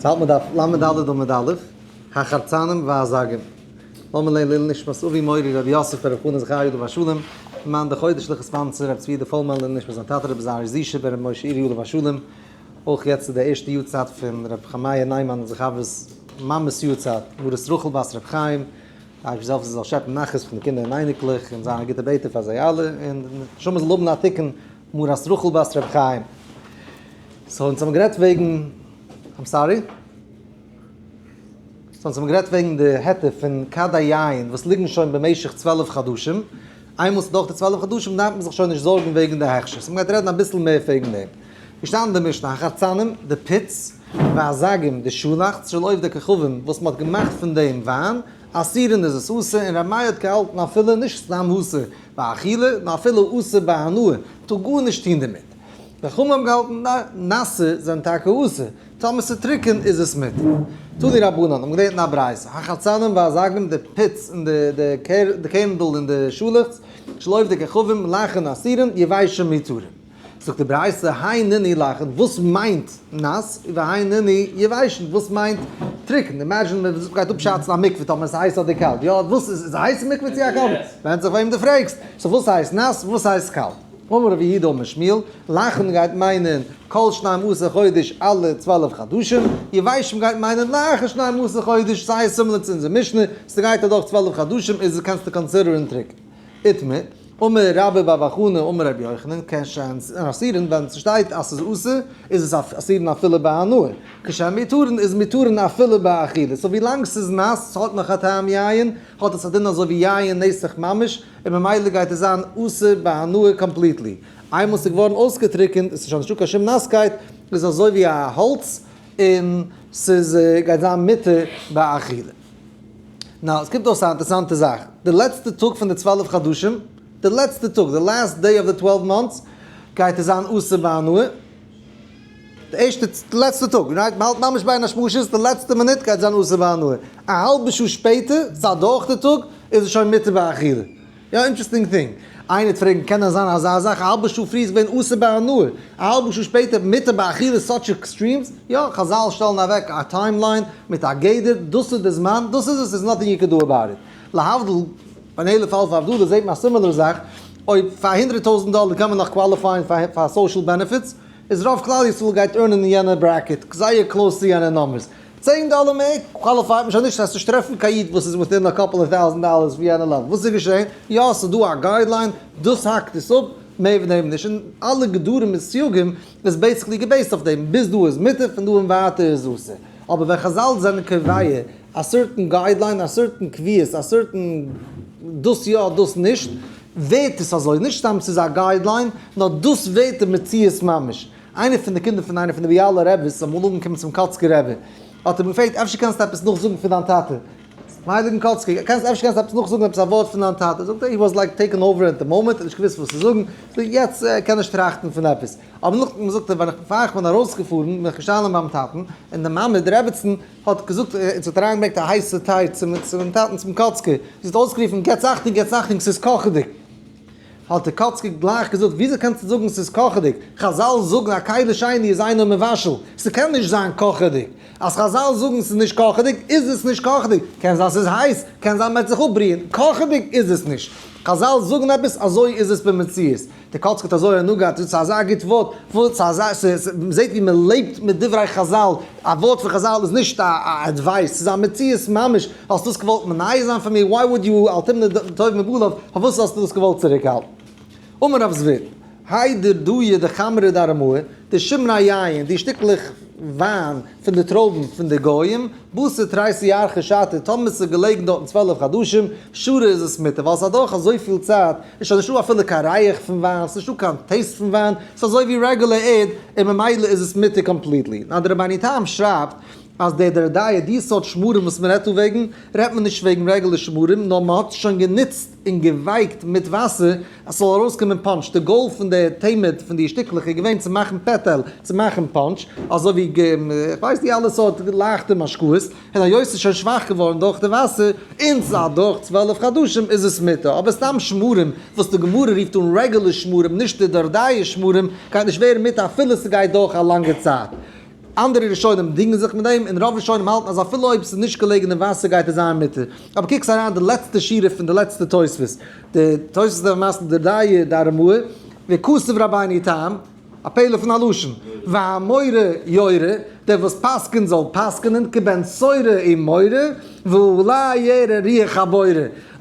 ס'האלט מען דף לד עמוד א', החרצנים והזגים. לאמיר לערנען לעילוי נשמת אבי מורי רבי יוסף ברב חנן זכרי' עליו השלום, מאן דחודש לחספאנסער רבי צבי די פולמאן לעילוי נשמת זיין טאטע רבי זרעי זישע בן רבי משה אירי עליו השלום, אויך יעצט איז די ערשטע יארצייט פון רבי חמיה ניימאן זכריה'ס מאמע'ס יארצייט, מרת רחל בת רבי חיים, די אייבערשטער זאל זאל שעפן נחת פון די קינדער און אייניקלעך און זיין א גוטע בעטער פאר זיי אלע, און נשמה זאל האבן א תיקון מרת רחל בת רבי חיים. so אונז האבן גערעדט וועגן, I'm sorry? so אונז האבן גערעדט וועגן די היתר פון כדי יין וואס ליגן שוין במשך 12 חדשים, איינמאל ס'איז דורך די 12 חדשים דארף מען זיך שוין נישט זארגן וועגן די הכשר, so מ'גייט רעדן אביסל מער וועגן דעם. געשטאנען אין די משנה, החרצנים, די פיץ, והזגים, די שאלאכץ, של עובדי כוכבים, וואס מ'האט געמאכט פון דעם וויין, אסורין איז עס אסור, און ר' מאיר האט געהאלטן אפילו נישט סתם אסור באכילה, נאר אפילו אסור בהנאה, מ'טאר גארנישט טון דערמיט. די חכמים האבן געהאלטן נאסע זענען טאקע אסור, טאמער ס'איז טרוקען איז עס מותר. תנו רבנן האבן געלערנט אין א ברייתא, החרצנים והזגים די פיץ און די קערנדל און די שאלעכץ, של עובדי כוכבים, לחין אסורין, יבשים מותרין. זאגט די ברייתא, הי נינהו לחין, וואס מיינט נאס, והי נינהו יבשין, וואס מיינט טרוקן? imagine מען גייט אפשאצן א מקווה טאמער עס איז הייס אדער קאלט, יא וואס איז, איז א הייסע מקווה צו א קאלטע? ווענדט זיך וועם דו פרעגסט. so וואס הייסט נאס, וואס הייסט קאלט? אמר רבי יהודה אמר שמואל, לחין גייט מיינען כל שנים עשר חודש אלע 12 חדשים, יבשים גייט מיינען לאחר שנים עשר חודש, סאיז similar צו אונזער משנה, סגייט אדורך 12 חדשים איז קענסטו consider ן טרוקן. איתמר, אמר רבה בר בר חנה אמר רבי יוחנן, כשהן אסורין ווען סשטייט אז סאיז אסור איז עס אסורין אפילו בהנאה, כשהן מותרין איז מותרין אפילו באכילה, so ווילאנג סאיז נאס סהאט נאך א טעם יין האט עס א דין אזוי ווי יין נסך ממש, און ממילא גייט עס זיין אסור בהנאה completely. איינמאל ס'איז געווארן אויסגעטריקענט און ס'איז שוין נישטא קיין שום נאסקייט, איז אזוי ווי א האלץ און ס'איז גייט זיין מותר באכילה. now עס קומט אויס א אינטערעסאנטע זאך, די לעצטע טאג פון די 12 חדשים, די לעצטע טאג, די last day of the 12 months, גייט עס זיין אסור בהנאה. די ערשטע, די לעצטע טאג, right? מ'האלט ממש בין השמשות, די לעצטע מינוט גייט זיין אסור בהנאה. א האלבע שעה שפעטער, ס'איז אדורך די טאג, איז עס שוין מותר באכילה. יא, interesting thing. איינער וועט פרעגן, קען דען זיין אזא זאך? א האלבע שעה פריער איז געווען אסור בהנאה, א האלבע שעה שפעטער מותר באכילה, such extremes? יא, חזל שטעלן אוועק א timeline מיט א גדר, דאס איז די זמן, דאס איז עס, there's nothing you can do about it. להבדיל, ביי אלף אלפי הבדלה זעט מען א similar זאך, אויב פאר הונדרעט טויזנט דאלער קען מען נאך qualify ען פאר social benefits, איז רוב כלל ישראל גייט earn ען אין יענע bracket, זייער close צו יענע numbers. 10 דאלער מער qualify ט מען שוין נישט, וועסט נישט טרעפן קיין איד וואס איז within a couple of thousand dollars פון יענע level. וואס איז געשען? יא, ס'איז דא א guideline, דאס האקט עס אפ, מער פון דעם נישט. און אלע גדרים און סייגים איז basically גע base ט אויף דעם, ביז דא איז מותר, פון דא און ווייטער איז אסור. אבער ווען חזל זענען קובע א certain guideline, א certain קביעות, א certain דאס יא דאס נישט, ווערט עס אזוי, נישט סתם ס'איז א guideline, נאר דאס ווערט די מציאות ממש. איינער פון די קינדער פון איינער פון די ביאלער רעביס איז אמאל אנגעקומען צום קאצקער רבי, האט ער אים געפרעגט, אפשר קענסטו עפעס נאכזאגן פון דיין טאטע? צום הייליגן קאצקער, קענסט אפשר קענסטו עפעס נאכזאגן עפעס א ווארט פון דיין טאטע? זאגט ער, he was like taken over at the moment, ער האט נישט געוואוסט וואס צו זאגן, זאגט ער, יעצט ער קען נישט טראכטן פון עפעס. אבער נאכדעם זאגט ער, ווען איך פאר איך בין ארויסגעפארן, בין איך געשטאנען ביים טאטן, און די מאמע, די רעבעצן, האט געזאגט, זי האט אריינגעברענגט א הייסע טיי צום טאטן צום קאצקער, זי האט אויסגערופן, געטס אכטונג, געטס אכטונג, ס'איז קאכעדיג! האט דער קאצקער גלייך געזאגט, וויאזוי קענסטו זאגן ס'איז קאכעדיג? חזל זאגן א כלי שני איז אינו מבשל, ס'קען נישט זיין קאכעדיג. אז חזל זאגן ס'איז נישט קאכעדיג, איז עס נישט קאכעדיג. קען זיין ס'איז הייס, קען זיין מ'וועט זיך אפבריען, קאכעדיג איז עס נישט. חזל זאגן עפעס, אזוי איז עס במציאות. דער קאצקער האט אזוי הנאה געהאט, ס'איז אזא גוט ווארט, וואס אזא, מ'זעט ווי מ'לעבט מיט דברי חזל, א ווארט פון חזל איז נישט א advice, ס'איז א מציאות ממש, האסט דאס געוואלט מונע זיין פון מיר, why would you, אל תמנע טוב מבעליו, פארוואס האסטו דאס געוואלט צוריקהאלטן? אמר רב זביד, האי דורדיא דחמרא דארמאי, די שמרי יין, די שטיקלעך וויין פון די טרויבן פון די גויים, בתר תריסר ירחי שתא, טאמער ס'איז געלעגן דארטן 12 חדשים, שרי איז עס מותר, ווייל ס'איז אדורך אזויפיל צייט, איז שוין נישטא אפילו קיין ריח פון וויין, ס'איז נישטא קיין taste פון וויין, ס'איז אזוי ווי רעגולער ערד, און ממילא איז עס מותר completely. נאר דער רבינו תם שרייבט אז דער דורדיא, די סארט שמרים וואס מ'רעדט דא וועגן, רעדט מען נישט וועגן רעגולער שמרים, נאר מ'האט שוין גענוצט און געווייקט מיט וואסער אז ס'זאל ארויסקומען פאנטש, די goal פון די תמד פון די שטיקלעך איז געווען צו מאכן פעטעל, צו מאכן פאנטש, אזוי ווי כ'ווייס די אלע סארט לייכטע משקאות, און היות ס'איז שוין שוואך געווארן דורך די וואסער, און ס'איז אדורך 12 חדשים איז עס מותר, אבער סתם שמרים וואס די גמרא רופט אן רעגולער שמרים נישט די דורדיא שמרים, גייט נישט ווערן מותר אפילו ס'גייט דורך א לאנגע צייט. אנדערע ראשונים דינגען זיך מיט דעם, און רוב ראשונים האלטן אז אפילו אויב ס'איז נישט געלעגן אין וואסער גייט עס זיין מותר. אבער קוקטס אריין די לעצטע שורה פון די לעצטע תוספות, די תוספות איז למעשה די דעה דרמאה, וכתב רבינו תם, א פלא פון א לשון, והמורה יורה, דער וואס פסק'נט זאל פסק'נען כבן סורר ומורה, ואולי ירא רוח הבורא.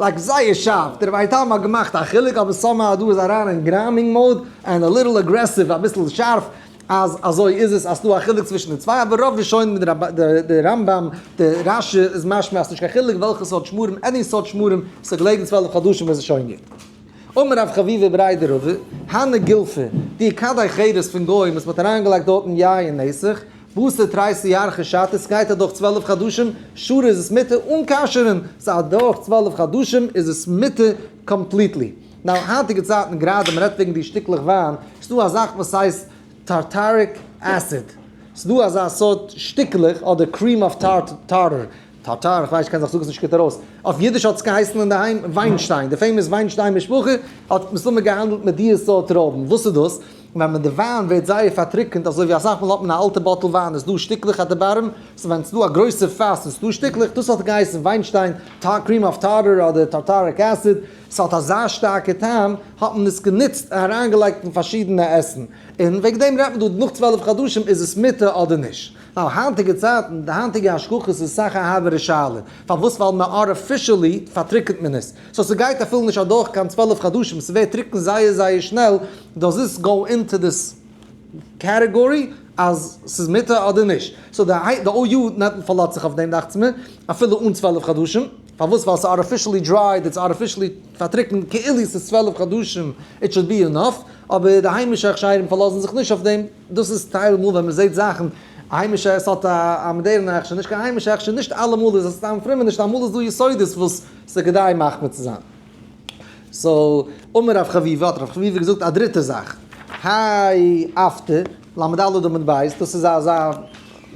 Like זייער שארף, דער רבינו תם האט געמאכט א חילוק אבער somehow דא איז אריין אין גראמינג mode and a little aggressive אביסל שארף אז אזוי איז עס אז ס'דא א חילוק צווישן די צוויי אבער רוב ראשונים די רמב ם די רש י איז משמע אז ס'נישט קיין חילוק וועלכע סארט שמרים any סארט שמרים ס'איז געלעגן 12 חדשים איז עס שוין גוט. אמר רב חביבא בריה דרבא, הני גילפי, די כדי חרס פון גוים וואס מ'האט אריינגעלייגט דארטן יין נסך, בתר תריסר ירחי שתי, ס'גייט אדורך 12 חדשים, שרי איז עס מותר אן כשר'ן, ס'איז אדורך 12 חדשים איז עס מותר completely. Now היינטיגע צייטן גראדע מ'רעדט וועגן די שטיקלעך וויין, ס'דא א זאך וואס הייסט tartaric acid, ס'דא אזא סארט שטיקלעך אדער cream of tartar, טארטאר, איך ווייס, קען זיך זאג עס נישט גוט ארויס. אויף אידיש האט עס געהייסן אינדערהיים וויינשטיין, די famous וויינשטיין משפחה האט מסתמא געהאנדלט מיט די סארט טרויבן. וואס איז דאס? ווען מען די וויין ווערט זייער פארטריקענט, אזוי ווי אסאך מאל האט מען א אלטע bottle וויין, איז דא שטיקלעך at the bottom, so ווען ס'איז דא א גרויסע פאס און ס'איז דא שטיקלעך, דאס האט געהייסן וויינשטיין, cream of tartar אדער tartaric acid, ס'האט אזא שטארקע טעם, האט מען עס גענוצט און אריינגעלייגט אין פארשידענע עסן. און וועגן דעם רעדט מען דא, נאך 12 חדשים איז עס מותר אדער נישט. ווייל היינטיגע צייטן, די היינטיגע השגחות איז סאך א הארבערע שאלה. פארוואס? ווייל מען artificially פארטריקענט מען עס. So ס'גייט אפילו נישט אדורך קיין 12 חדשים, ס'ווערט טרוקן זייער זייער שנעל. Does this go into this category אז ס'איז מותר אדער נישט? So די OU נעטן פארלאזט זיך אויף דעם דאכט זיך מיר, אפילו אן 12 חדשים. פארוואס? ווייל ס'איז artificially dried, it's artificially פארטריקנט, כאילו ס'איז 12 חדשים, it should be enough. אבער די היימישע הכשרים פארלאזן זיך נישט אויף דעם. דאס איז טייל מאל ווען מען זעט זאכן, א היימישע, עס האט א מאדערנע הכשר, נישט קיין היימישע הכשר, נישט אלעמאל איז עס סתם פרומע, נישט אמאל איז דא יסודות וואס ס'איז כדאי מחמיר צו זיין. So, אמר רב חביבא, האט רב חביבא געזאגט א דריטע זאך. האי אפתא, למד ד' עמוד בית, דאס איז אזא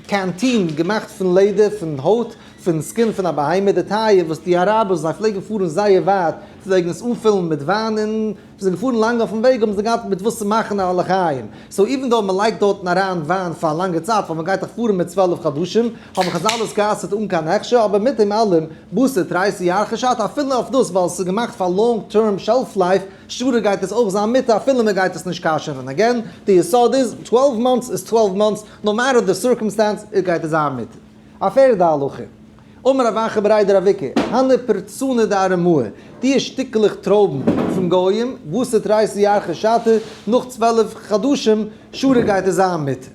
canteen געמאכט פון לעדער, פון הויט, פון skin פון א בהמה, די טייער וואס די אראבער זיי פלעגן פארן זייער ווייט, פלעגן עס אנפילן מיט וויין און זיי זענען געפארן לאנג אויפן וועג האבן זיי געהאט מיט וואס צו מאכן א לחיים. So even though מען לייגט דארטן אריין וויין פאר א לאנגע צייט, ווייל מען גייט דאך פארן מיט 12 חדשים, האבן חזל עס גע'אסר'ט אן קיין הכשר, אבער מיט דעם אלעם, בתר תריסר ירחי שתי, אפילו אויף דאס, ווייל עס איז געמאכט פאר long term shelf life, שרי גייט עס אויך זיין מותר אפילו מען גייט עס נישט כשר'ן. Again, די יסוד איז, 12 months איז 12 months, no matter the circumstance, גייט עס זיין מותר. א פערדע הלכה. אמר רב אחא בריה דרב איקא, הני פרצני דארמאי, די שטיקלעך טרויבן פון גויים, בתר תריסר ירחי שתי, נאך 12 חדשים, שרי גייט עס זיין מותר.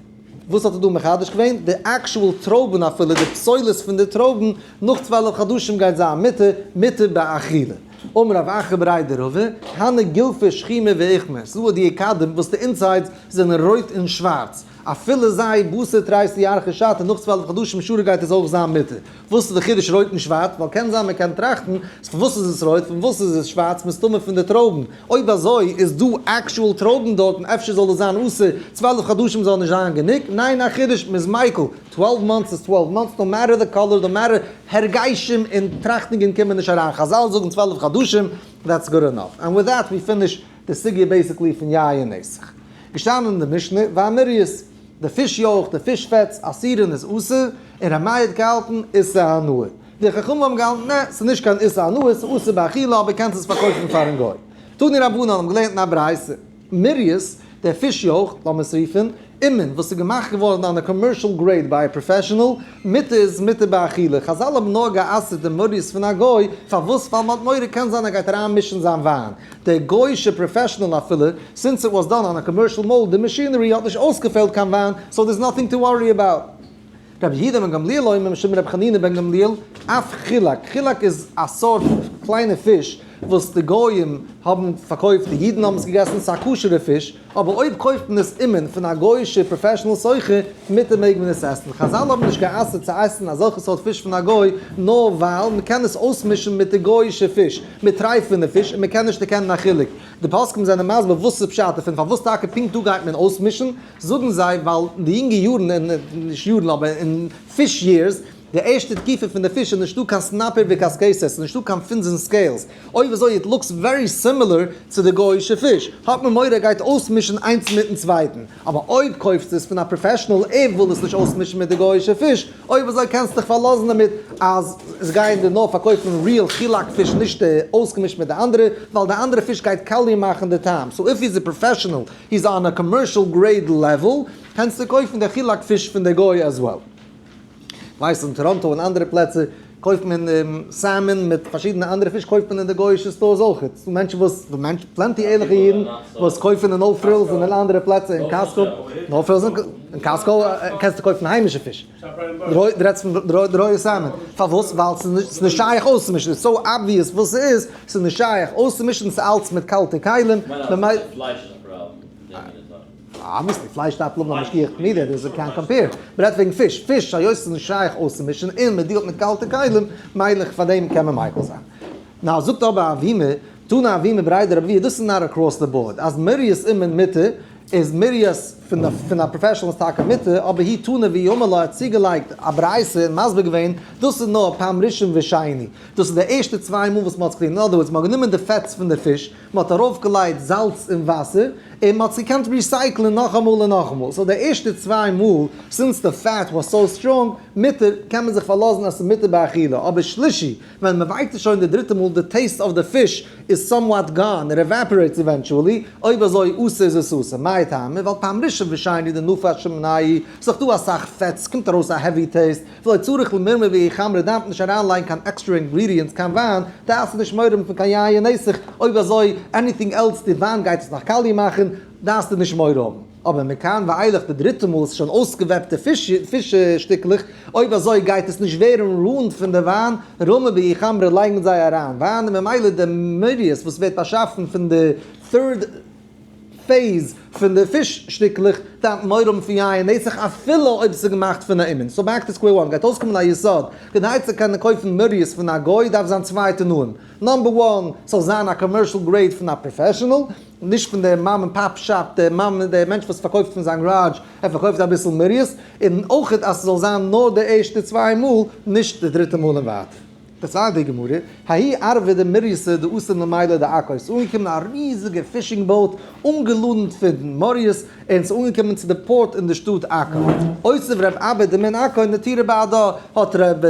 וואס האט ער דא מחדש געווען? די actual טרויבן אפילו, די פסולת פון די טרויבן, נאך 12 חדשים גייט זיין מותר, מותר באכילה. אמר רב אחא בריה דרבא, הני גילפי שחומי ואוכמי, ס'דא די כדים וואס די insides זענען רויט און שווארץ. אפילו זיי בתר תריסר ירחי שתי, נאך 12 חדשים שרי גייט עס אויך זיין מותר. וואס איז די חידוש רויט און שווארץ? ווייל קען זיין מען קען טראכטן, פון וואס איז עס רויט, פון וואס איז עס שווארץ, מסתמא פון די טרויבן. אויב אזוי איז דא actual טרויבן דארטן, אפשר זאל עס זיין אסור, 12 חדשים זאל נישט זיין גענוג? ניין, א חידוש, מ'איז מיקל, 12 months איז 12 months, no matter the color, no matter הרגשים און טראכטונגען קומען נישט אריין. חזל זאגן 12 חדשים, that's good enough. And with that we finish די סוגיא basically פון יין נסך. געשטאנען אין די משנה, והמורייס, די פיש יויך, די פיש פעטס, אסורין איז אסור, און ר' מאיר האט געהאלטן, איסור הנאה. די חכמים האבן געהאלטן, נע, ס'איז נישט קיין איסור הנאה, ס'איז אסור באכילה, אבער קענסט עס פארקויפן פארן גוי. תנו רבנן האבן געלערנט אין א ברייתא, מורייס, דער פיש יויך, לאמיר עס רופן, אומן, וואס איז געמאכט געווארן on a commercial grade ביי א professional, מותר איז מותר באכילה. חזל האבן נאר גע'אסר'ט די מורייס פון א גוי, פארוואס? ווייל מ'האט מורא קען זיין ער גייט אריינמישן זיין וויין. דער גוי'שע professional אפילו, since it was done on a commercial mold, די machinery האט נישט אויסגעפעלט קיין וויין, so there's nothing to worry about. רבי יהודה בן גמליאל אומר משום רבי חנינא בן גמליאל, אף חילק, חילק איז א סארט קליינע פיש וואס די גויים האבן פארקויפט, די אידן האבן עס געגעסן, ס'איז א כשר'ע פיש, אבער אויב קויפט מען עס אומן פון א גוי'שע professional סוחר, מותר מעג מען עס עסן. חזל האבן נישט גע'אסר'ט צו עסן אזעלכע סארט פיש פון א גוי, נאר ווייל מען קען עס אויסמישן מיט די גוי'שע פיש, מיט טרייפענע פיש, און מען קען נישט דערקענען א חילוק. די פוסקים זענען מסביר וואס איז פשט דערפון, פארוואס טאקע פונקט דא גייט מען אויסמישן, זאגן זיי ווייל אין די יונגע יארן, נישט יארן אבער אין פיש years, די ערשטע תקופה פון די פיש איז נישטא קיין סנפיר וקשקשת, ס'איז נישטא קיין fins און scales, אויב אזוי it looks very similar צו די גוי'אישע פיש, האט מען מורא ער גייט אויסמישן איינס מיטן צווייטן, אבער אויב קויפסטו עס פון א professional ער וויל עס נישט אויסמישן מיט די גוי'אישע פיש, אויב אזוי קענסטו דיך פארלאזן דערמיט אז עס גייען דיר נאר פארקויפן real חילק פיש נישט די אויסגעמישט מיט די אנדערע, ווייל די אנדערע פיש גייט קאליע מאכן די טעם, so if he's a professional he's on a commercial grade level קענסטו קויפן די חילק פיש פון די גוי as well. כ'ווייס אין טאראנטא און אנדערע פלעצער קויפט מען salmon מיט פארשידענע אנדערע פיש קויפט מען אין די גויאישע stores אויכעט, ס'דא מענטשן וואס, plenty ערליכע אידן וואס קויפן אין No Frills און אין אנדערע פלעצער אין Costco, No Frills אין Costco קענסטו קויפן היימישע פיש, דו רעדסט פון די רויע salmon, פארוואס? ווייל ס'איז נישט שייך אויסצומישן, איטס סאו אבוויעס וואס ס'איז, ס'איז נישט שייך אויסצומישן, ס'איז אלץ מיט קאלטע כלים, ממילא. Obviously, פלייש דארף האבן א משגיח תמידי, דאס איז קיין compare. מ'רעדט וועגן פיש, פיש היות ס'איז נישט שייך אויסצומישן און מ'דילט מיט קאלטע כלים, מילא פאר דעם קען מען מיקל זיין. נאר זאגט אבער אבימי, תנא אבימי בריה דרב אבוה, דאס איז not across the board, אז מורייס אומן מותר, איז מורייס פון א professional איז טאקע מותר, אבער הוא תנא והוא אמר לה האט צוגעלייגט א ברייתא און מסביר געווען, דאס איז נאר פעם ראשון ושני, דאס איז די ערשטע צוויי מאל וואס מ'האט עס געטון, in other words, מ'האט גענומען די fats פון די פיש, מען האט ארויפגעלייגט זאלץ און וואסער, און מען האט עס געקענט recycle ען נאכאמאל און נאכאמאל, so די ערשטע צוויי מאל, since די fat was so strong, מותר, קען מען זיך פארלאזן אז ס'איז מותר באכילה, אבער שלישי, ווען מען ווייקט עס שוין די דריטע מאל, די taste of the fish איז somewhat gone, it evaporates eventually, אויב אזוי אסור איז עס אסור, מאי טעמא, ווייל פעם ראשון ושני דנפש מינייהו, ס'איז דאך דא אסאך fats, ס'קומט ארויס א heavy taste, ולא צריך למרמר בהו חמרא דארף נישט אריינלייגן קיין extra ingredients קיין וויין, דארפסט נישט מורא האבן פון קיין יין נסך, אויב אזוי anything else די וויין גייט עס נאך קאליע מאכן, דארפסטו נישט מורא האבן. אבער מכאן ואילך די דריטע מאל עס איז שוין אויסגעוועפטע פיש שטיקלעך, אויב אזוי גייט עס נישט ווערן רונד פון די וויין, רמי בהו חמרא לייגן זיי אריין וויין און ממילא די מורייס וואס ווערט באשאפן פון די third phase פון די פיש שטיקלעך דארף מורא האבן פון יין נסך אפילו אויב עס איז געמאכט פון א אומן. So back to square one גייט אויסקומען א יסוד כדי צו קענען קויפן מורייס פון א גוי דארף זיין צוויי תנאים. Number one ס'זאל זיין א commercial grade פון א professional נישט פון די mom and pop shop די mom די מענטש וואס פארקויפט פון זיין גאראדזש ער פארקויפט אביסל מורייס און אויכעט אז ס'זאל זיין נאר די ערשטע צוויי מאל נישט די דריטע מאל און ווייטער. דערציילט די גמרא, ההוא ערבא דמורייסא דאתא למימלא דעכו, ס'איז אנגעקומען א ריזיגע fishing boat אנגעלאדנט פון מורייס, און ס'איז אנגעקומען צו די port אין די שטאט עכו. אותיב רב אבא דמן עכו נטירא בהדה, האט רב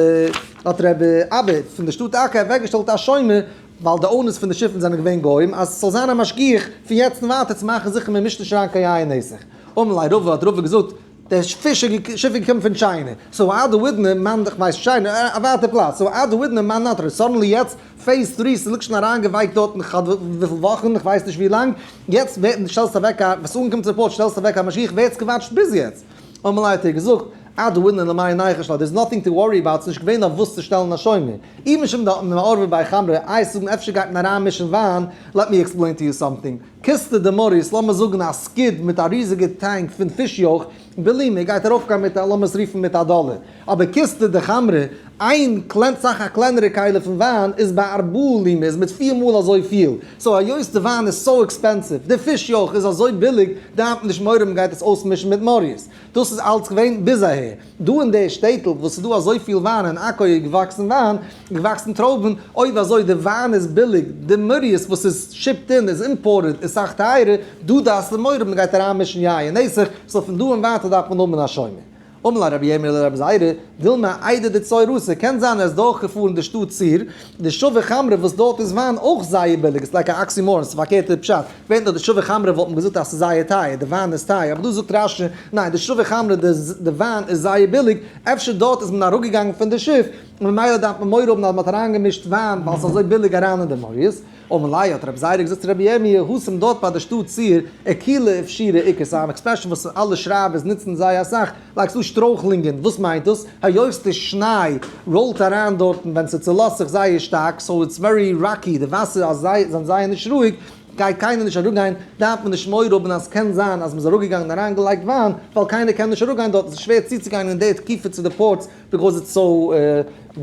האט רב אבא פון די שטאט עכו אוועקגעשטעלט א שומר, ווייל די owners פון די שיפן זענען געווען גוים, אז ס'זאל זיין א משגיח פון יעצט און ווייטער צו מאכן זיכער מען מישט נישט אריין קיין יין נסך. אמר ליה רבא האט רבא געזאגט, דער פיש שיף איז געקומען פון China, so אדא האידנא מאן איך ווייס China, א ווייטע פלאץ, so אדא האידנא מאן נטרא, suddenly יעצט phase three, ס'ליגט שוין אריינגעווייקט דארטן וויפיל וואכן, איך ווייס נישט ווי לאנג, יעצט ווערט שטעלסט אוועק א, וועסט אנקומען צו די port שטעלסט אוועק א משגיח, ווער האט עס געוואטשט ביז יעצט? אמר ליה האט ער געזאגט, אדא האידנא למאי ניחוש לה, there is nothing to worry about, ס'נישט געווען אויף וואס צו שטעלן א שומר, אי משום דמערבא ביה חמרא, איי זאגן אפשר גייט מען אריינמישן וויין, let me explain to you something, כיסתא דמורייס, לאמיר זאגן א skid מיט א ריזיגע tank פון פיש יויך, בלימא, גייט ארויפגיין מיט א, לאמיר עס רופן מיט א דאלער. אבער כיסתא דחמרא, איין קלענ סאך א קלענערע כלי פון וויין, איז בארבעה לימי, איז מיט פיר מאל אזוי פיל. So היות די וויין איז so expensive, די פיש יויך איז אזוי ביליג, דארף מען נישט מורא האבן מ'גייט עס אויסמישן מיט מורייס. דאס איז אלץ געווען ביז אהער. דא אין די שטעטל וואס ס'איז דא אזויפיל וויין אין עכו איז געוואקסן וויין, געוואקסן טרויבן, אויב אזוי די וויין איז ביליג, די מורייס וואס איז shipped in איז imported איז סאך טייערער, דא דארפסטו מורא האבן מ'גייט אריינמישן יין נסך, so פון דא און ווייטער דארף מען האבן א שומר. אמר ליה רבי ירמי' לרבי זירא, דילמא איידי דצור אתא, קען זיין ער איז דורכגעפארן די שטאט צור, דשווה חמרא וואס דארט איז וויין אויך זייער ביליג, איטס like א oxymoron, ס'איז פארקערטע פשט, ווען נאר דשווה חמרא וואלט מען געזאגט אז ס'איז זייער טייער, די וויין איז טייער, אבער דא זאגט רש"י, ניין, דשווה חמרא די וויין איז זייער ביליג, אפשר דארט איז מען אראפגעגאנגען פון די שיף, און ממילא דארף מען מורא האבן אז מ'האט אריינגעמישט וויין ווייל ס'איז אזוי ביליג אריין אין די מורייס. אמר ליה האט רבי זירא געזאגט צו רבי ירמי', התם דארט ביי די שטאט צור, אקולי ופשירי איכא, ס'איז אן expression וואס אלע שרייבערס נוצן זייער אסאך, like ס'דא שטרויכלונגען, וואס מיינט דאס? היות די שניי ראולט אריין דארטן ווען ס'צולאזט זיך זייער שטארק, so it's very rocky, די וואסער זענען זייער נישט רואיג, גייט קיינער נישט אראפגיין, דארף מען נישט מורא האבן אז ס'קען זיין אז מ'איז אראפגעגאנגען און אריינגעלייגט וויין, ווייל קיינער קען נישט אראפגיין דארטן, ס'איז שווער צוצוגיין אין די תקופה צו די ports because it's so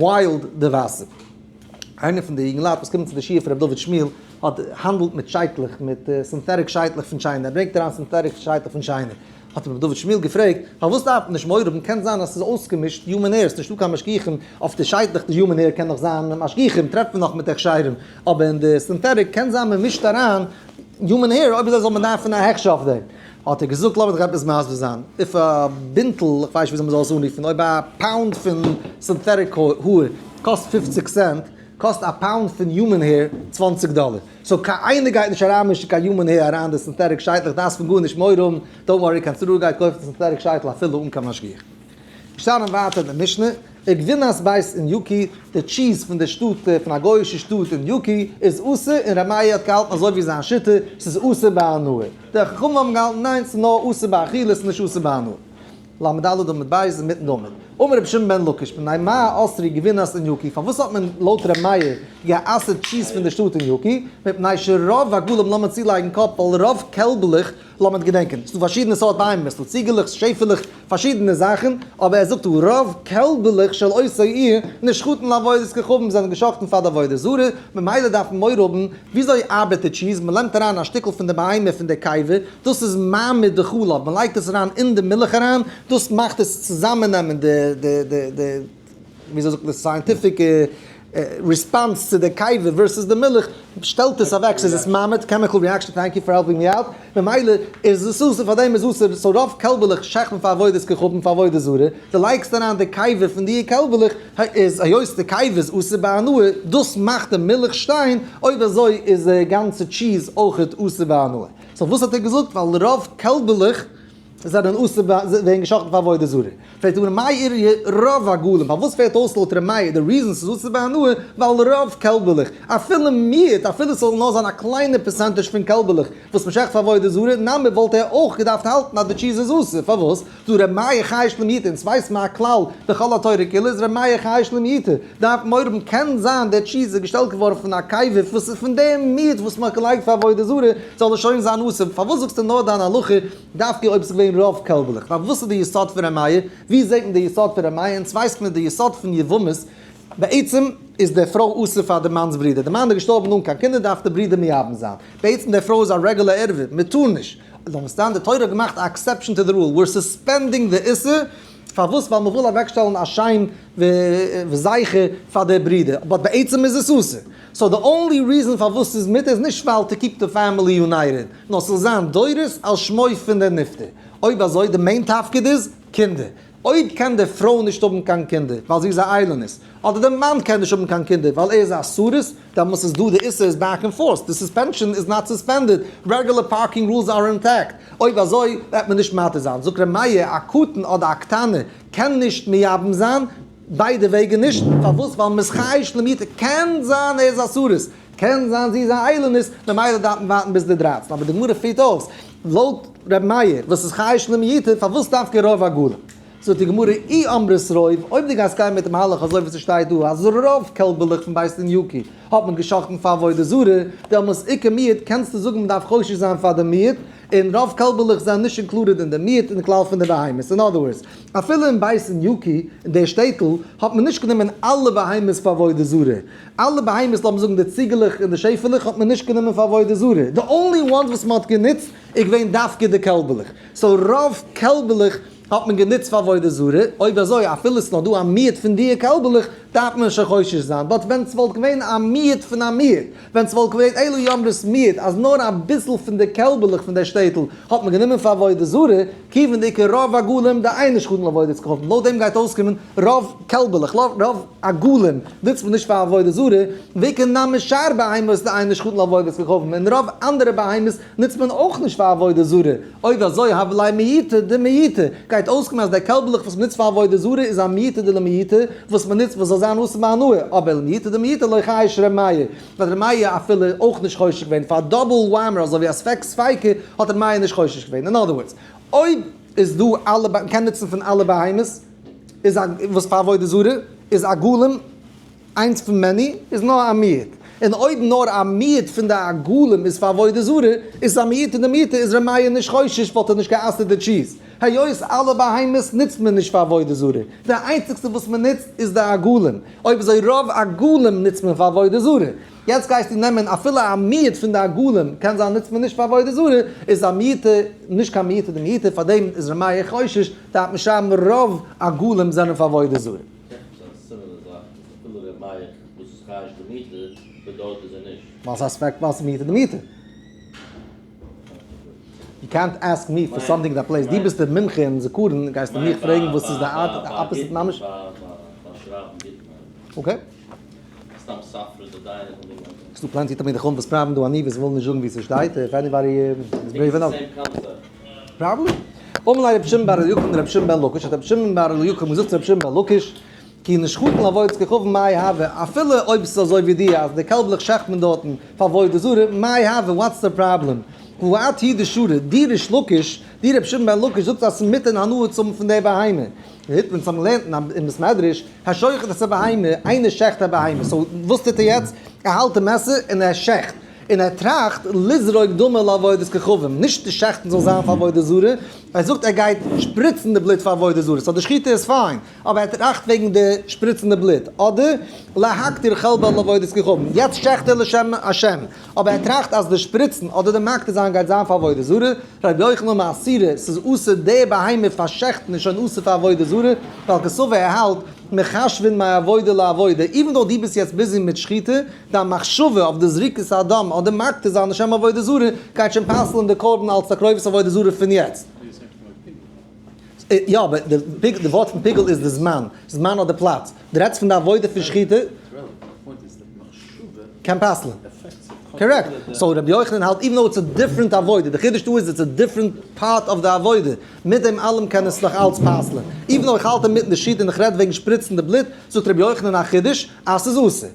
wild די וואסער. איינער פון די יונגעלייט וואס קומען צו די שיעור פון ר' דוד שמואל האט האנדלט מיט שייטלעך, מיט synthetic שייטלעך פון China, ער ברענגט אריין synthetic שייטלעך פון China. האט אים רבי דוד שמואל געפרעגט, פארוואס דארף מען נישט מורא האבן, קען זיין אז ס'איז אויסגעמישט human hair, ס'נישטא קיין משגיחים אויף די שייטלעך, די human hair קען נאך זיין משגיחים, טרעפט מען נאך מיט הכשרים, אבער אין די synthetic קען זיין מען מישט אריין human hair, אויב אזוי זאל מען דארפן א הכשר אויף דעם. האט ער געזאגט, לאמיר דיך עפעס מסביר זיין, if א בינטל, איך ווייס נישט וויאזוי מען זאל עס אנרופן, אויב א pound פון synthetic האר קאסט 50 סענט, קאסט א pound פון human hair 20 דאלער. so קיין איינער גייט נישט אריינמישן קיין human hair אריין די synthetic שייטלעך, דארפסט פון גארנישט מורא האבן, don't worry, קיין צרור גייט קויפן synthetic שייטל אפילו אן קיין משגיח. געשטאנען ווייטער אין די משנה, וגבינת בית עניוקי, די טשיז פון די שטאט, פון א גוי'אישע שטאט אין יוקי, איז אסור, און ר' מאיר האט געהאלטן אזוי ווי זיין שיטה, ס'איז אסור בהנאה. די חכמים האבן געהאלטן ניין, ס'איז נאר אסור באכילה, ס'איז נישט אסור בהנאה. ל"ד עמוד ב' אינמיטן די עמוד. אמר רבי שמעון בן לקיש, מפני מה אסרו גבינת עניוקי, פארוואס האט מען לויט ר' מאיר גע'אסר'ט טשיז פון די שטאט עניוקי? מפני שרוב עגלים לאמיר צולייגן קאפ ווייל רוב קעלבלעך לאמיר געדענקען, ס'דא פארשידענע סארט בהמות, ס'דא ציגעלעך, שעפעלעך, פארשידענע זאכן, אבער ער זאגט דא רוב קעלבלעך של אותו עיר נשחטין לעבודת כוכבים זענען געשחט'ן פאר די עבודה זרה, ממילא דארף מען מורא האבן, וויאזוי ארבעט די טשיז, מען נעמט אריין א שטיקל פון די בהמה פון די קיבה, דאס איז מעמיד די חלב, מען לייגט עס אריין אין די מילך אריין, דאס מאכט עס צוזאמעננעמען די די די די וויאזוי זאגט מען scientific response צו די קיבה versus די מילך, שטעלט עס אוועק, ס'איז עס מעמיד, chemical reaction, thank you for helping me out, ממילא איז עס אסור, פאר דעם איז אסור, so רוב קעלבעלעך שעכט מען פאר עבודת כוכבים פאר עבודה זרה, דו לייגסט אריין די קיבה פון די קעלבעלעך, איז היות די קיבה איז אסור בהנאה, דאס מאכט די מילך שטיין, אויב אזוי איז די גאנצע טשיז אויכעט אסור בהנאה. so וואס האט ער געזאגט? ווייל רוב קעלבעלעך זענען אסור ווערן געשאכטן פאר עבודה זרה. פרעגט די גמרא מאי איריא רוב עגלים, פארוואס פעלט אויס לויט ר' מאיר די reason ס'איז אסור בהנאה, ווייל רוב קעלבעלעך, אפילו מיעוט, אפילו ס'זאל נאר זיין א קליינע percentage פון קעלבעלעך וואס מ'שעכט פאר עבודה זרה, נמי וואלט ער אויך געדארפט האלטן אז די טשיז איז אסור, פארוואס? דהא ר' מאיר חייש למיעוטא, אונז ווייסט מען א כלל בכל התורה כולה איז ר' מאיר חייש למיעוטא, דארף מורא האבן קען זיין די טשיז איז געשטעלט געווארן פון א קיבה וואס איז פון די מיעוט וואס מ'האט געלייגט פאר עבודה זרה, זאל עס שוין זיין אסור, פארוואס זאגסטו נאר דיין הלכה דווקא אויב ס'איז געווען רוב קעלבלעך? ווייל וואס איז די יסוד פון ר' מאיר? ווי זעט מען די יסוד פון ר' מאיר? אונז ווייסט מען די יסוד פון יבמות, בעצם איז די פרוי אסור פאר די מאנ'ס ברודער, די מאן איז געשטארבן אן קיין קינדער דארף די ברודער מייבם זיין, בעצם די פרוי איז א רעגולער ערווה, מען טאר נישט, לא מסתם די תורה האט געמאכט א exception to the rule, we're suspending די איסור, פארוואס? ווייל מען וויל אוועקשטעלן א שם וזכר פאר די ברודער, but בעצם איז עס אסור, so די only reason פארוואס ס'איז מותר איז נישט ווייל to keep די family united, נאר ס'זאל זיין דורות על שמו פון די נפטר, אויב אזוי די main תפקיד איז קינדער, אויב קען די פרוי נישט האבן קיין קינדער ווייל זי איז א איילונית, אדער די מאן קען נישט האבן קיין קינדער ווייל ער איז א סריס, דעמאלס איז דא די איסור איז back in force, די suspension איז not suspended, regular parking rules are intact, אויב אזוי וועט מען נישט מתיר זיין, זאגט ר' מאיר א קטן אדער א קטנה קען נישט מייבם זיין, ביידע וועגן נישט, פארוואס? ווייל מ'איז חייש למיעוטא, קען זיין ער איז א סריס, קען זיין זי איז א איילונית, ממילא דארף מען ווארטן ביז די 13, אבער די גמרא פירט אויס, לויט ר' מאיר וואס איז חייש למיעוטא, פארוואס דווקא רוב עגלים? זאגט די גמרא אי אמרת רוב, אויב דו גייסט גיין מיט די מהלך אזוי ווי ס'שטייט דא אז רוב קעלבעלעך פון בית עניוקי האט מען געשחט'ן פאר עבודה זרה, דעמאלס איכא מיעוט קענסטו זאגן מ'דארף חושש זיין פאר די מיעוט, און רוב קעלבעלעך זענען נישט included אין די מיעוט אין כלל פון די בהמות, אין other words, אפילו אין בית עניוקי, אין די שטעטל, האט מען נישט גענומען אלע בהמות פאר עבודה זרה, אלע בהמות לאמיר זאגן די ציגעלעך און די שעפעלעך האט מען נישט גענומען פאר עבודה זרה, די only ones וואס מ'האט גענוצט איז געווען דווקא די קעלבעלעך, so רוב קעלבעלעך האט מען גענוצט פאר עבודה זרה, אויב אזוי אפילו ס'נאר דא א מיעוט פון דיע קעלבעלעך דארף מען שוין חושש זיין, but ווען ס'וואלט געווען א מיעוט פון א מיעוט, ווען ס'וואלט געווען אלא אי אמרת מיעוט אז נאר אביסל פון די קעלבעלעך פון דער שטעטל האט מען גענומען פאר עבודה זרה, כיוון דאיכא רוב עגלים דאין נשחטין לעבודת כוכבים, לויט דעם גייט אויסקומען רוב קעלבעלעך, רוב עגלים נוצט מען נישט פאר עבודה זרה, ואיכא נמי שאר בהמות דאין נשחטין לעבודת כוכבים, און רוב אנדערע בהמות נוצט מען אויך נישט פאר עבודה זרה, אויב אזוי הוה ליה מיעוטא דמיעוטא, גייט אויסקומען אז די קעלבלעך וואס מ'נוצט פאר עבודה זרה איז א מיעוטא דלמיעוטא וואס מ'נוצט וואס זאל זיין אסור בהנאה, אבער למיעוטא דמיעוטא לא חייש ר' מאיר, ווייל ר' מאיר אפילו אויך נישט חושש געווען פאר double whammy אזוי ווי א ספק ספיקא האט ר' מאיר נישט חושש געווען, אין other words אויב איז דא אלע מ'קען נוצן פון אלע בהמות איז א וואס פאר עבודה זרה איז עגלים. איינס פון many איז נאר א מיעוט, און אויב נאר א מיעוט פון די עגלים איז פאר עבודה זרה, איז עס א מיעוט און די מיעוט איז ר' מאיר נישט חושש וואלט ער נישט גע'אסר'ט די טשיז. היות אלע בהמות נוצט מען נישט פאר עבודה זרה, די איינציגסטע וואס מען נוצט איז די עגלים, אויב אזוי רוב עגלים נוצט מען פאר עבודה זרה, יעצט גייסטו נעמען אפילו א מיעוט פון די עגלים, קען זיין נוצט מען נישט פאר עבודה זרה, איז א מיעוטא נישט קיין מיעוטא דמיעוטא, פארדעם איז ר' מאיר חושש, דארף מען שרייבן רוב עגלים זענען פאר עבודה זרה. ווייל ס'איז א ספק ווייל ס'איז מיעוטא דמיעוטא. יו קענט עסק מי פאר סאמטינג דעט פלעיס, דו ביסט דער מומחה אין זכרון, גייסטו מיך פרעגן וואס איז די opposite ממש? Okay. ס'דא plenty תלמידי חכמים וואס פראווען דא עניוות און ווילן נישט זאגן וואו ס'שטייט, if anybody is brave enough. Probably. אמר ליה רבי שמעון בר אליקים לרבי שמעון בן לקיש, האט רבי שמעון בר אליקים געזאגט צו רבי שמעון בן לקיש, כי נשחטין לעבודת כוכבים מאי הוה, אפילו אויב ס'איז אזוי ווי דיר אז די קעלבלעך שעכט מען דארטן פאר עבודה זרה, מאי הוה, what's the problem? והא את הוא דשרי, דו ריש לקיש, דו רבי שמעון בן לקיש זאגסט אז ס'איז מותר הנאה צו האבן פון די בהמה. און אונז האבן געלערנט אין בית מדרש, השוחט את הבהמה, איינער שעכט א בהמה, so וואס טוט ער יעצט? ער האלט די מעסער און ער שעכט, און ער טראכט לזרוק דמה לעבודת כוכבים, נישט די שעכטן זאל זיין פאר עבודה זרה, ער זאגט ער גייט שפריצן די בלוט פאר עבודה זרה, so די שחיטה איז fine, אבער ער טראכט וועגן די שפריצן די בלוט, אדער להקטיר חלבה לעבודת כוכבים, יעצט שעכט ער לשם השם, אבער ער טראכט אז די שפריצן אדער די מקטיר זיין גייט זיין פאר עבודה זרה, רבי יוחנן אמר אסירא, ס'איז אסור די בהמה פאר שעכטן איז שוין אסור פאר עבודה זרה, ווייל קסבר ער האלט מחשבין מעבודה לעבודה, even though דו ביסט יעצט busy מיט שחיטה, דיין מחשבה אויף די זריקת הדם אדער מקטיר זיין לשם עבודה זרה גייט שוין פסל'ן די קרבן אלס תקרובת עבודה זרה פון יעצט. יא אבער די ווארט פון פיגול איז די זמן, זמן אדער פלאץ. דו רעדסט פון די עבודה פון שחיטה? קען פסל'ן. Correct. So רבי יוחנן האלט even though it's a different עבודה, די חידוש דא איז it's a different part of די עבודה, מיט דעם אלעם קען עס נאך אלץ פסל'ן. Even though איך האלט אינמיטן די שחיטה און איך רעד וועגן שפריצן די בלוט, זאגט רבי יוחנן א חידוש אז ס'איז אסור.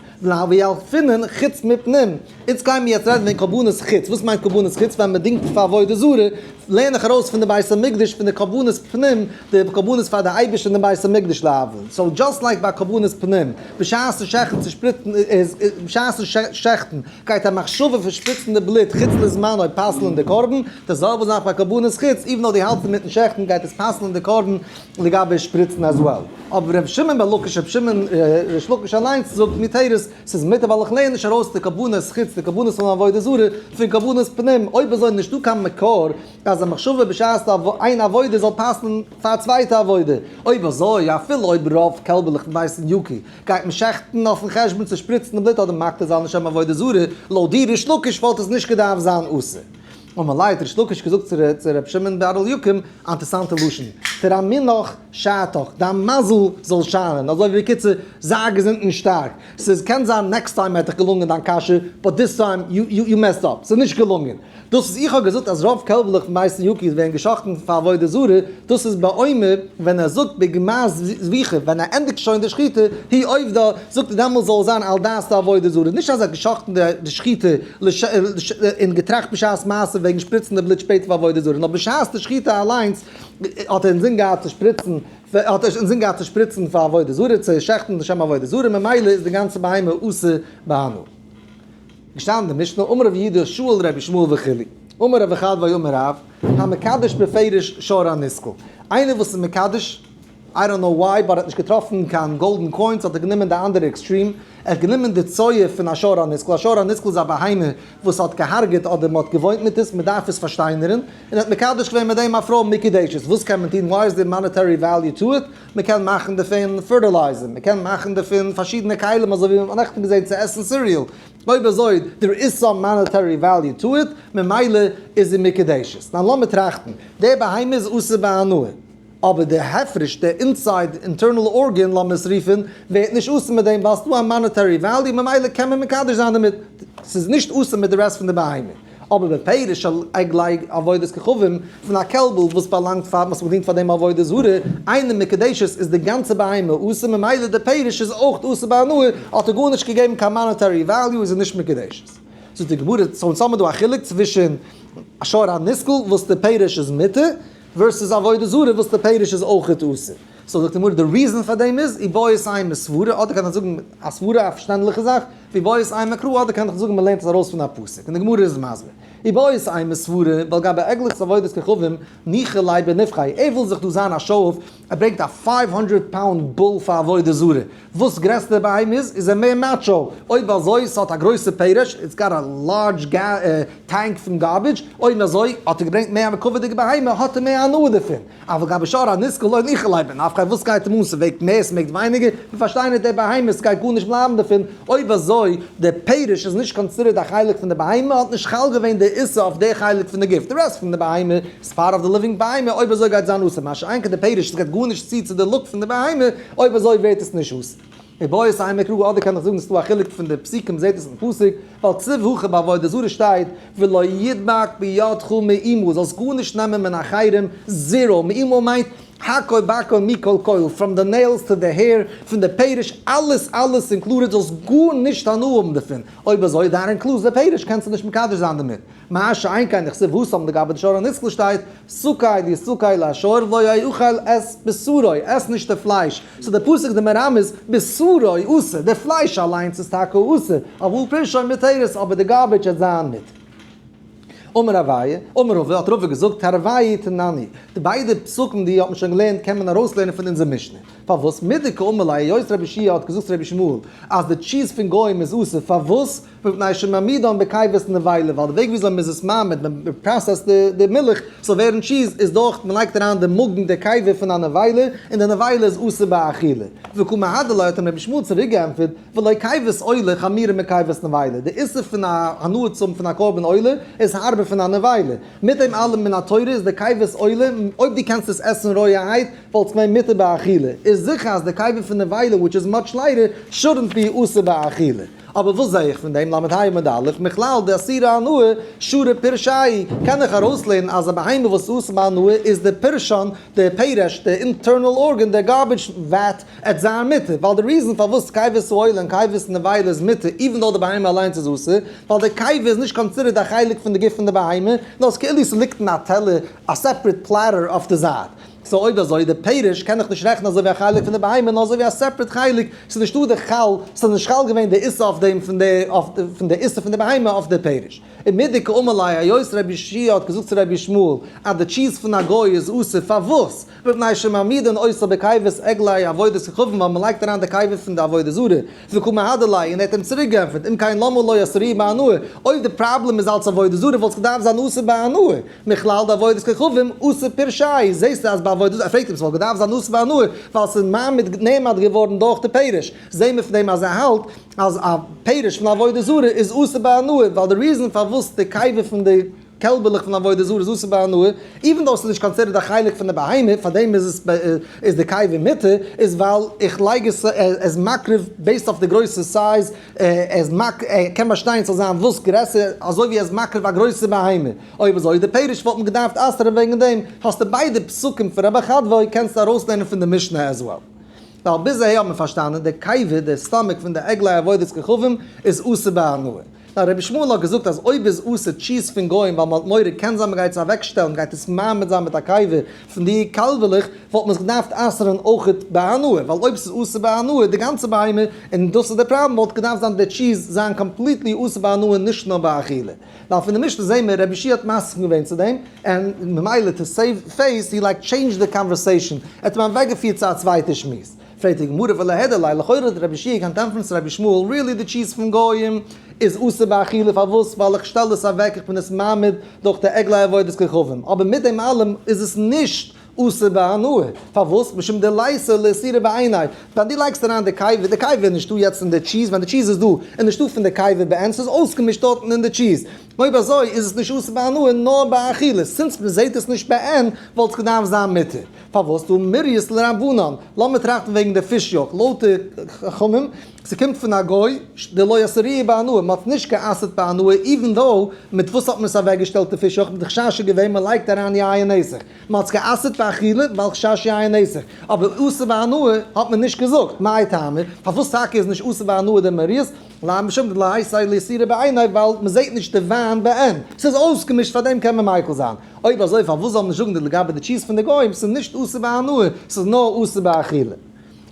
וילפינן חוץ מפנים. איצט גייען מיר יעצט רעדן וועגן קרבנות חוץ. וואס מיינט קרבנות חוץ? ווען מען דינגט פאר עבודה זרה, לערן איך ארויס פון די בית המקדש פון די קרבנות פנים, די קרבנות פאר די אייבערשטער אין די בית המקדש להבדיל. So just like ביי קרבנות פנים, בשעת'ן שעכטן צו שפריצן איז, בשעת'ן שעכטן גייט א מחשבה פון שפריצן די בלוט חוץ לזמנו פסל'ן די קרבן, די זעלבע זאך ביי קרבנות חוץ, even though דו האלטסט אינמיטן שעכטן גייט עס פסל'ן די קרבן לגבי שפריצן as well. אבער ר' שמעון בן לקיש, ר' שמעון ריש לקיש אליינס זאגט מותרת, ס'איז מותר ווייל איך לערן נישט ארויס די קרבנות חוץ, די קרבנות פון עבודה זרה, פון קרבנות פנים, אויב אזוי נישטא קיין מקור אז א מחשבה בשעת איין עבודה זאל פסל'ן פאר א צווייטע עבודה, אויב אזוי אפילו אויב רוב קעלבעלעך פון בית ינוקא גייט מען שעכטן אויפן חשבון צו שפריצן די בלוט אדער מקטיר זיין לשם עבודה זרה, לויט דיר ריש לקיש וואלט עס נישט געדארפט זיין אסור. אמר ליה האט ריש לקיש געזאגט צו ר' שמעון בר אליקים א אינטערסאנטע לשון, תרמינוך שעתך, דיין מזל זאל שיינען, אזוי ווי בקיצור, זיי געזונט און שטארק, ס'איז קען זיין next time העט דיך געלונגען דיין קשיא, but this time you messed up, ס'איז נישט געלונגען. דאס וואס איך האב געזאגט אז רוב קעלבלעך פון בית ינוקא ווערן געשאכטן פאר עבודה זרה, דאס איז באומר ווען ער זאגט בגמר זביחה, ווען ער ענדיגט שוין די שחיטה, היא עובדא, זאגט ער דעמאלס זאל עס זיין על דעת די עבודה זרה, נישט אז ער האט געשאכטן די שחיטה און געטראכט בשעת מעשה וועגן שפריצן די בלוט שפעטער פאר עבודה זרה, נאר בשעת די שחיטה אליינס האט ער אינזין געהאט צו שפריצן, האט ער אינזין געהאט צו שפריצן פאר עבודה זרה, צו שעכטן לשם עבודה זרה, ממילא איז די גאנצע בהמה אסור בהנאה. געשטאנען די משנה, אמר רב יהודה שאל רבי ישמעאל וכו', אמר רב חדוה אמר רב, המקדש בפירוש שור הנסקל, איינער וואס איז מקדש, I don't know why, but ער האט נישט געטראפן קיין golden coins האט ער גענומען די אנדערע extreme, ער האט גענומען די צואה פון א שור הנסקל, א שור הנסקל איז א בהמה וואס האט געהארגעט אדער מען האט געוואוינט מיט עס, מען דארף עס פארשטיינערן, און ער האט מקדש געווען מיט דעם א פרוי מקודשת, וואס קען מען טון, why is there monetary value to it, מען קען מאכן דערפון fertilizer, מען קען מאכן דערפון פארשידענע כלים אזוי ווי מען האט נעכטן געזען צו עסן cereal, אויב אזוי there is some monetary value to it, ממילא איז זי מקודשת. ניין לאמיר טראכטן, די בהמה איז אסור בהנאה. אבער די הפרש, די inside internal organ לאמיר עס רופן, ווערט נישט אסור מיט דעם ווייל ס'דא א monetary value ממילא קען מען מקדש זיין דערמיט, ס'איז נישט אסור מיט די רעסט פון די בהמה. אבער בפירוש של עגלי עבודת כוכבים, פון א קעלבל וואס באלאנגט פאר, וואס מ'דינט פאר דעם עבודה זרה, אינה מקודשת איז די גאנצע בהמה אסור ממילא די פירוש איז אויך אסור בהנאה, האט ער גארנישט געגעבן קיין monetary value איז ער נישט מקודשת. זאגט די גמרא, so אונז האמיר דא א חילוק צווישן שור הנסקל וואס די פירוש איז מותר, versus עבודה זרה וואס די פירוש איז אויכעט אסור. So זאגט די גמרא די reason פאר דעם איז איבעית אימא סברא, אדער קען איך זאגן א סברא א פארשטענדליכע זאך, ואיבעית אימא קרא, אדער קען איך זאגן מען לערנט עס ארויס פון א פסוק, און די גמרא איז מסביר. איבעית אימא סברא, ווייל גבי עגלות עבודת כוכבים ניחא ליה בנפחיה, ער וויל זיך דא זיין א show off, ער ברענגט א 500 pound bull פאר עבודה זרה, וואס גרעסער די בהמה איז, איז ער מער macho, אויב אזוי ס'האט א גרויסע פרש, it's got a large tank פון garbage, אויב אזוי האט ער געברענגט מער א מכובד'יגע בהמה, האט ער מער הנאה דערפון. אבל גבי שור הנסקל לא ניחא ליה בנפחיה, וואס גייט אים אן ס'וועגט מער ס'וועגט ווייניגער, מיר פארשטייען נישט די בהמה, ס'גייט גארנישט בלייבן דערפון, אויב אזוי די פרש איז נישט considered א חלק פון די בהמה, האט נישט חל געווען די איסור אויף די חלק פון די גוף, די rest פון די בהמה איז part of the living בהמה, אויב אזוי גייט זיין אסור, מה שאין כן די פרש, ס'גייט גארנישט צו צו די look פון די בהמה, אויב אזוי ווערט עס נישט אסור. איבעית אימא קרא אדער קען איך זאגן ס'דא א חילוק פון די פסוקים זעהט עס אין פסוק, ווייל כתיב הכא ביי עבודה זרה שטייט ולא ידבק בידך מאומה זאלסט גארנישט נעמען מן אחרים, zero, מאומה מיינט הכל בכל מכל כל, from the nails to the hair, פון די פרש, אלעס אלעס included זאלסט גארנישט הנאה האבן דערפון, אויב אזוי that includes די פרש קענסטו נישט מקדש זיין דערמיט. מה שאין כן דכתיב התם לגבי די שור הנסקל שטייט, סקל יסקל לשור ולא יאכל את בשרו, עס נישט די פלייש, so די פסוק די מרמז בשרו אסור, די פלייש אליינס איז טאקע אסור, אבל פרשו מותרת, אבער די garbage עט זיין מותר. אמר אביי, אמר רבא, האט רבא געזאגט, תרוייהו תנני, די ביידע פסוקים די האט מען שוין געלערנט קען מען ארויסלערנען פון אונזער משנה. פארוואס? מדקאמר ליה, היות רבי יהושע האט געזאגט צו רבי ישמעאל אז די טשיז פון גוים איז אסור, פארוואס? מפני שמעמידן בקיבת נבילה, ווייל די וועג וויאזוי מ'איז עס מעמיד, מען process ט די מילך ס'זאל ווערן טשיז, איז דורך מ'לייגט אריין די מאגן די קיבה פון א נבילה, און די נבילה איז אסור באכילה. וקא מהדר ליה האט אים רבי ישמעאל צוריק געענטפערט, ולא קיבת עולה חמורה מקיבת נבילה, די איסור פון א הנאה צו האבן פון א קרבן עולה איז הארבער פון א נבילה. מיט דעם אלעם מן התורה איז די קיבת עולה, אויב דו קענסט עס עסן רויערהייט, וואלט עס געווען מותר באכילה. איז זיכער אז די קיבה פון נבילה which is much lighter shouldn't be אסור באכילה. אבער וואס זעה איך פון דעם ל"ה עמוד א', מכלל דאסירא הנאה, שרי פרשייהו, קען איך ארויסלערנען אז א בהמה וואס איז אסור בהנאה איז די פרשן, די פרש, די internal organ, די garbage vat, עט זיין מותר, ווייל די reason פארוואס קיבת עולה און קיבת נבילה איז מותר, even though די בהמה אליינס איז אסור, ווייל די קיבה איז נישט considered א חלק פון די גוף פון די בהמה, נאר עס כאילו ס'ליגט אין א טעלער, א separate platter אויף די זייט. so אויב אזוי די פרש קען איך נישט רעכענען אזוי ווי א חלק פון די בהמה נאר אזוי ווי א separate חלק, ס'איז נישטא די חל, ס'איז נישט חל געווען די איסור אויף דעם פון די פון די איסור פון די בהמה אויף די פרש. און מדקאמר ליה היות רבי יהושע האט געזאגט צו רבי ישמעאל אז די טשיז פון א גוי איז אסור פארוואס? מפני שמעמידין אותה בקיבת עגלי עבודת כוכבים ווייל מ'לייגט אריין די קיבה פון די עבודה זרה, וקא מהדר ליה און ער האט אים צוריק געענטפערט אם כן למה לא אסרוה בהנאה אויב די פראבלעם איז אלץ עבודה זרה וואלט עס געדארפט זיין אסור בהנאה. מכלל דעבודת כוכבים אסור פרשייהו, זעסטו אז ביי עבודה זרה, ער פרעגט אים ס'וואלט געדארפט זיין אסור בהנאה, ווייל ס'איז מעמיד נעמד געווארן דורך די פרש, זעהן מיר פון דעם אז ער האלט אז א פרש פון עבודה זרה איז אסור בהנאה, ווייל די reason פארוואס די קיבה פון די קעלבעלעך פון עבודה זרה איז אסור בהנאה, even though ס'איז נישט considered א חלק פון די בהמה, פארדעם איז עס איז די קיבה מותר, איז ווייל איך לייג עס עס מקריב based אויף די גרויסע size, עס קען באשטיין ס'זאל זיין וואס גרעסער, אזוי ווי ער איז מקריב א גרויסע בהמה. אויב אזוי די פרש וואלט מען געדארפט אסר'ן וועגן דעם, האסטו ביידע פסוקים פון רבי חדווי קענסטו ארויסלערנען פון די משנה as well. ווייל ביז אהער האט מען פארשטאנען די קיבה, די stomach פון די עגלי עבודת כוכבים איז אסור בהנאה. נאר רבי ישמעאל האט געזאגט אז אויב איז אסור טשיז פון גוים ווייל מען האט מורא קען זיין מען גייט עס אוועקשטעלן גייט עס מעמיד זיין מיט א קיבה פון די קאלבעלעך וואלט מען עס געדארפט אסר'ן אויכעט בהנאה ווייל אויב ס'איז אסור בהנאה די גאנצע בהמה און דאס איז די פראבלעם וואלט געדארפט זיין די טשיז זיין completely אסור בהנאה נישט נאר באכילה. ווייל פון די משנה זעהן מיר רבי יהושע האט מסכים געווען צו דעם, און ממילא to save face he like changed the conversation, ער האט אים אוועקגעפירט צו א צווייטע שמועס. פרעגט די גמרא וליהדר ליה, לכאורה האט רבי יהושע געקענט ענטפערן צו רבי ישמעאל, really די טשיז פון גויים איז אסור באכילה, פארוואס? ווייל איך שטעל עס אוועק, איך בין עס מעמיד דורך די עגלי עבודת כוכבים, אבער מיט דעם אלעם איז עס נישט אסור בהנאה, פארוואס? משום דליתא לאיסורא בעיניה, ווען דו לייגסט אריין די קיבה, די קיבה איז נישטא יעצט אין די טשיז, ווען די טשיז איז דא, איז נישטא פון די קיבה בעין, ס'איז אויסגעמישט דארטן אין די טשיז, אויב אזוי איז עס נישט אסור בהנאה נאר באכילה, since מען זעט עס נישט בעין וואלט עס געדארפט זיין מותר. פארוואס דא מרית לרבנן? לאמיר טראכטן וועגן די פיש yolk, לויט די חכמים, ס'קומט פון א גוי, דלא אסרוה בהנאה, מ'האט נישט גע'אסר'ט בהנאה, even though, מיט וואס האט מען עס אוועקגעשטעלט די פיש yolk, מיט די חשש איז געווען מ'לייגט אריין יין נסך. מען האט עס גע'אסר'ט באכילה ווייל חשש יין נסך, אבער אסור בהנאה האט מען נישט געזאגט, מאי טעמא, פארוואס טאקע איז נישט אסור בהנאה די מריות, לאו משום דליתא לאיסורא בעיניה ווייל מען זעט נישט די וויין בעין, ס'איז אויסגעמישט פארדעם קען מען מיקל זיין, אויב אזוי פארוואס זאל מען נישט זאגן די לגבי די טשיז פון די גוים ס'איז נישט אסור בהנאה ס'איז נאר אסור באכילה.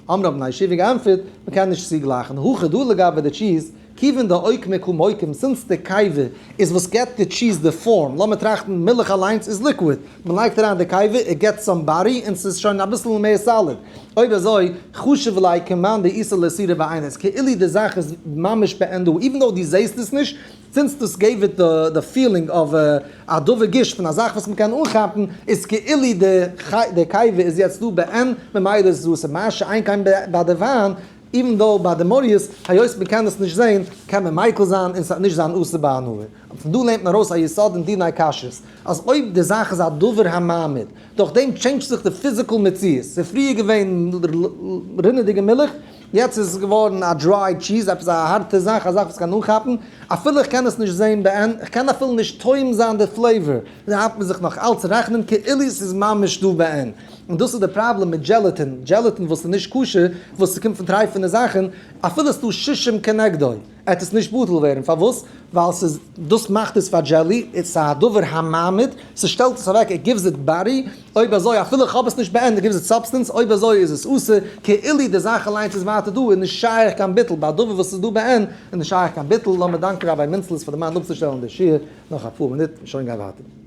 אמרי האבן בני ישיבה געענטפערט, מען קען נישט צוגלייכן, הכא דא לגבי די טשיז. כיוון דאוקמה קא מוקים, since די קיבה איז וואס געבט די cheese די form, לאמיר טראכטן, מילך אליינס איז liquid, מען לייגט אריין די קיבה, it gets some body און ס'איז שוין אביסל מער solid. אויב אזוי, חשיב ליה כמאן דאיתיה לאיסורא בעינא, איז כאילו די זאך איז ממש בעין דא, even though דו זעסט עס נישט, since דאס gave it די feeling of א דבר גוש פון א זאך וואס מ'קען אנכאפן, איז כאילו די קיבה איז יעצט דא בעין, ממילא איז עס אסור. מה שאין כן ביי די וויין, even though ביי די מוריות, היות מ'קען עס נישט זען, קען מען מיקל זיין און ס'וועט נישט זיין אסור בהנאה. פון דא לערנט מען ארויס א יסוד אין דיני כשרות, אז אויב די זאך איז א דבר המעמיד, דורך דעם change ט זיך די physical מציאות, ס'איז פריער געווען רינעדיגע מילך, יעצט איז עס געווארן א dry cheese, עפעס א הארטע זאך, א זאך וואס קען אנכאפן, אפילו איך קען עס נישט זען בעין, איך קען אפילו נישט טועם זיין די flavor, דארף מען זיך נאך אלץ רעכענען כאילו עס איז ממש דא בעין. און דאס איז די פראבלעם מיט gelatin, gelatin וואס איז נישט כשר, וואס ס'קומט פון טרייפענע זאכן, אפילו עס איז דא שישים כנגדו, עט עס נישט בטל ווערן, פארוואס? ווייל ס'איז, דאס מאכט עס פאר jelly, איטס א דבר המעמיד, ס'שטעלט עס אוועק, it gives it body, אויב אזוי אפילו איך האב עס נישט בעין, it gives it substance, אויב אזוי איז עס אסור, כאילו די זאך אליינס איז ווייטער דא, איז נישט שייך קיין ביטול, ביי א דבר וואס איז דא בעין, איז נישט שייך קיין ביטול, לאמיר דאנקען Rabbi מינצלעס פאר די מאן אפצושטעלן די שיעור, נאך אפאר מינוט, שוין גיי ווייטער.